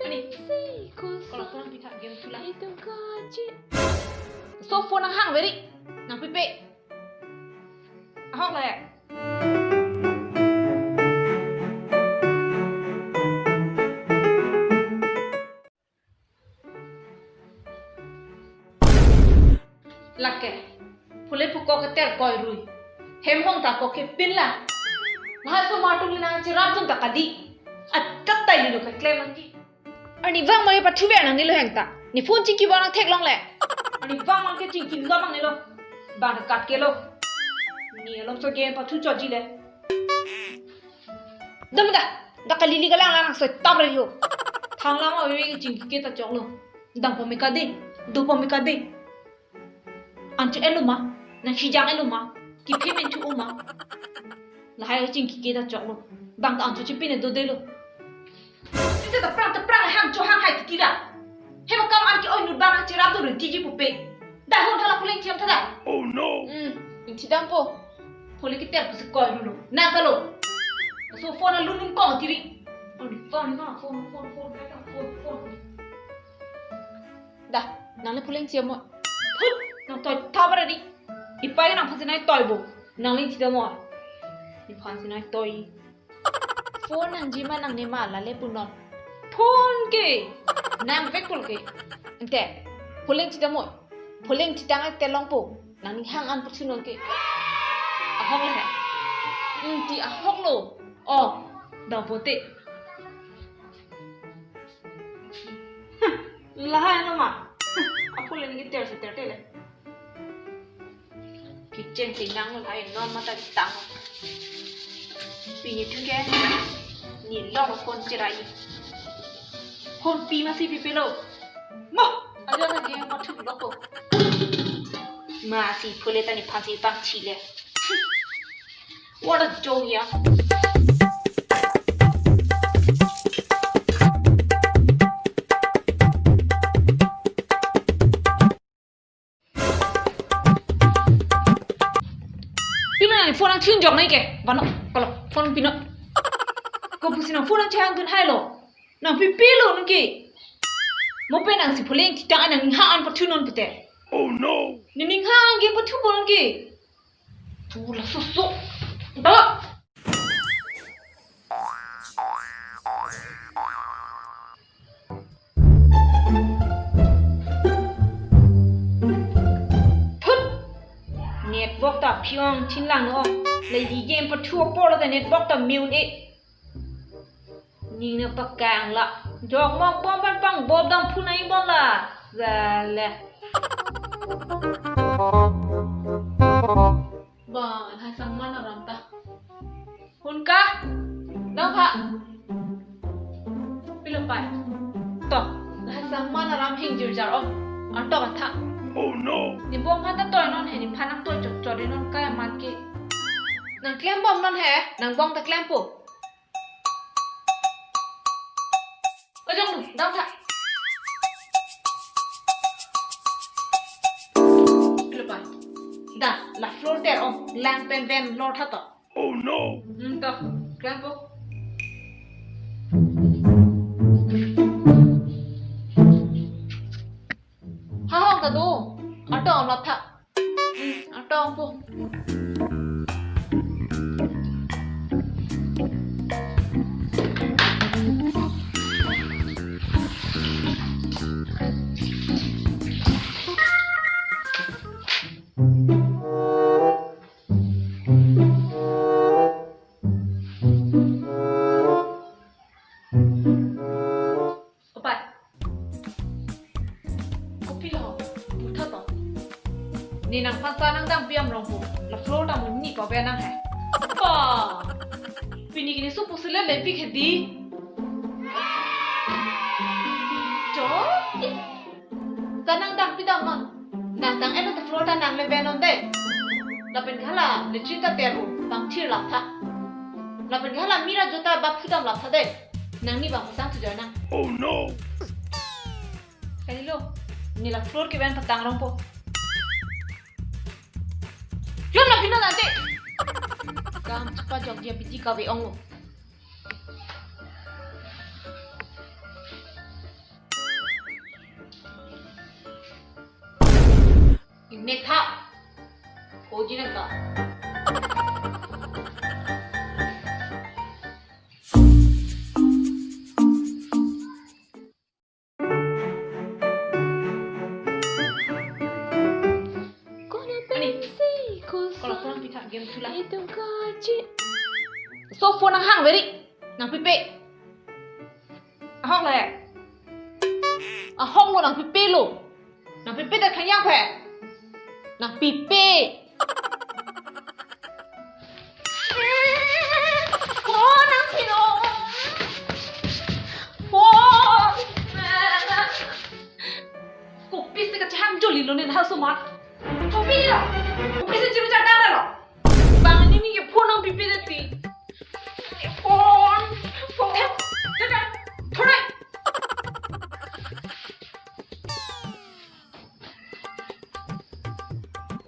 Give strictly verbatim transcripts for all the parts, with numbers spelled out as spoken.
Ani. Kalau phone pitha game chula. Itu gaji. So phone nanghang very. Nangpipe. Ahok le. Lake, phule pukok keter koi rui. Hem hong ta kok ke pin la. Mahal so matung le nang chirap tum ta kali. Atat tai lu ka klem lagi. Arnivang mang pathu ver nangne lo heng ta. Ne phone chingki bang nang theklong le. Arnivang mang ke chingki lo nangne lo. Bang kat ke lo. Ne alom so game pathu choji le. Dam da, da kalili kalang lang soi tap re ho. Thang lang awi chingki ke ta chok lo. Dang pamika de, do pamika de. Ancho elo ma, nang sijang elo ma, kiphe men chu o ma. Lahai chingki ke ta chok lo. Bang ta ancho chipine do de lo. Sita ta prang ta prang hang cho hang hai titi ra. Hema kam an ke oi nut bang chirap do ri tiji pupe. Da hon thala puling thiam thada. Oh no. Hmm, ingthi dam po. Phule keter pusi koi dulu. Na kalo. So phone a lunun kong tiri. Phone, phone, phone. Da, nang le phuleng chiam mo. Thut, nang toi thabar di. Ipai nang phansi nai toi bo. Nang le chida mo. Iphansi nai toi. Phone nangji ma nangne ma la le punon. Phone ke. Nang vek pul ke. Ente. Phuleng chida mo. Phuleng chitang ai telong po. Nangning hang an pathunon ke. Ahok le he. Hmm, ti ahok lo. Oh, da bote. Lahai no ma. Aphu le ningke ter se ter tele. Kitchen si nang lahai non mata tang. Pini thu ke. Ne long phone chirai. Phone pi masi pipe lo. Mo, ajo na game pathu lo ko. Masi phule ta nephan si pang chile. What a joke ya. Pino nang phone nang thin jok nai ke. Bano, kalo, phone pino. Ko pusi nang phone nang chang dun hai lo. Nang pipe lo nang ke. Mo pe nang si phuleng chitang ai nangning hang an pathunon pute. Oh no. Nangning hang ke pathu po nang ke. Tu la susu. Ba. Thut. Network ta phiong thin lang no. Le di game pathu apor lo ta network ta miun e. Ning na pakang la. Jok mok bom pan pang bom dam phun ai bom la. Zale. Ba, hai sang man aram ta. Hun ka? Dang pha. Pilo pai. To, hai sang man aram hing jir jar om. Antok atha. Oh no. Ne bom phan ta toi non he, nephan nang toi chok chok non kaya man ke. Nang klem bom non he, nang bom ta klem po. Ojong nu, dam tha. Pilo pai. Da, la floor der om, lang pen ven lor tha to. Oh no. Hmm, to, klang po. Ha hong ta do. Ato om la tha. Ato om po. Opai. Kopilo, putha to. Ne nangphan sa nang dam piam rong po. La floor ta mo ni pa be nang hai. Pa. Pini kini supu sele le pi khedi. Cho. Sa nang dam pi dam non. Nang dang eno ta floor ta nang le be non de. Lapen hala le chita teru bang thir lap tha. Lapen hala mira jota bap phu dam lap tha de. Nangni bang pasang tu joy nang. Oh no. Kalilo. Ne la floor ke ben patang rong po. Yom la pino nante. Kam chepajok dia piti kave ong lo. Metha. Hoji nang ka. Ani, kalau kurang kita game tu lah. So phone nang hang beri. Nangpipe. Ahok le. Ahok lo, nangpipe lo. Nangpipe ta khanyang phe. Nangpipe. Phone nangpilo. Phone. Kopisi kachehang jolilo ne laso ma. Kopilo. Kopisi chiru chadara lo. Bang nini ke phone nangpipe dati. Phone. Phone. Thek, thek, thek. Thorai.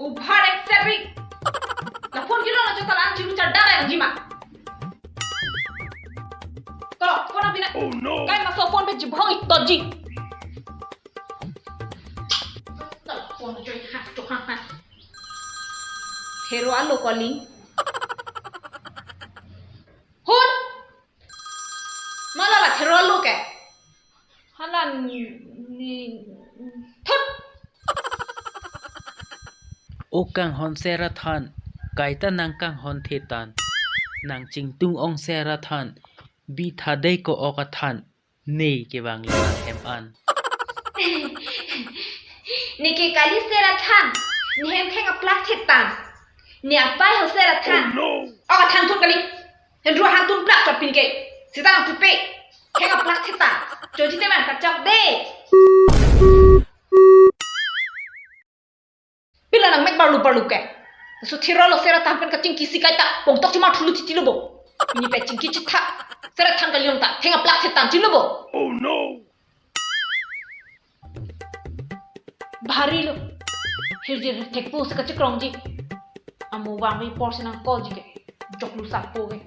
Over accept ri. La phone kilo na chota la chiru chadara nangji ma. Ko, phone nangpi na. Oh no. Kai maso phone pe chibhong ik toji. Phone join ha, to ha ha. Thero alo calling. Hut. Mala la thero alo ke. Hala ni, ni, thut. O kanghon sera than, kaita nang kanghon thetan. Nang chingtung ong sera than, bi thadei ko ok athan. Ne kevang le nang hem an. Ne ke kali sera than, ne hem theng aplak thetan. Ne apai ho sera than. Oh no. Oka than thun kali. Hendru hantun plak chot pin ke. Sita nangpipe. Theng aplak thetan. Choji te man kachok de. Pila nang mek barlu barlu ke. So thero lo sera than pen kachingki si kaita. Pongtok chima thulu titi lo bo. Ini pe chingki chitha. Sera than kali ong ta. Theng aplak thetan chilo bo. Oh no. Bhari lo. Hirjir thekpo si kachikrongji. Amo bang mi por si nang call ji ke. Joklu sapo ke.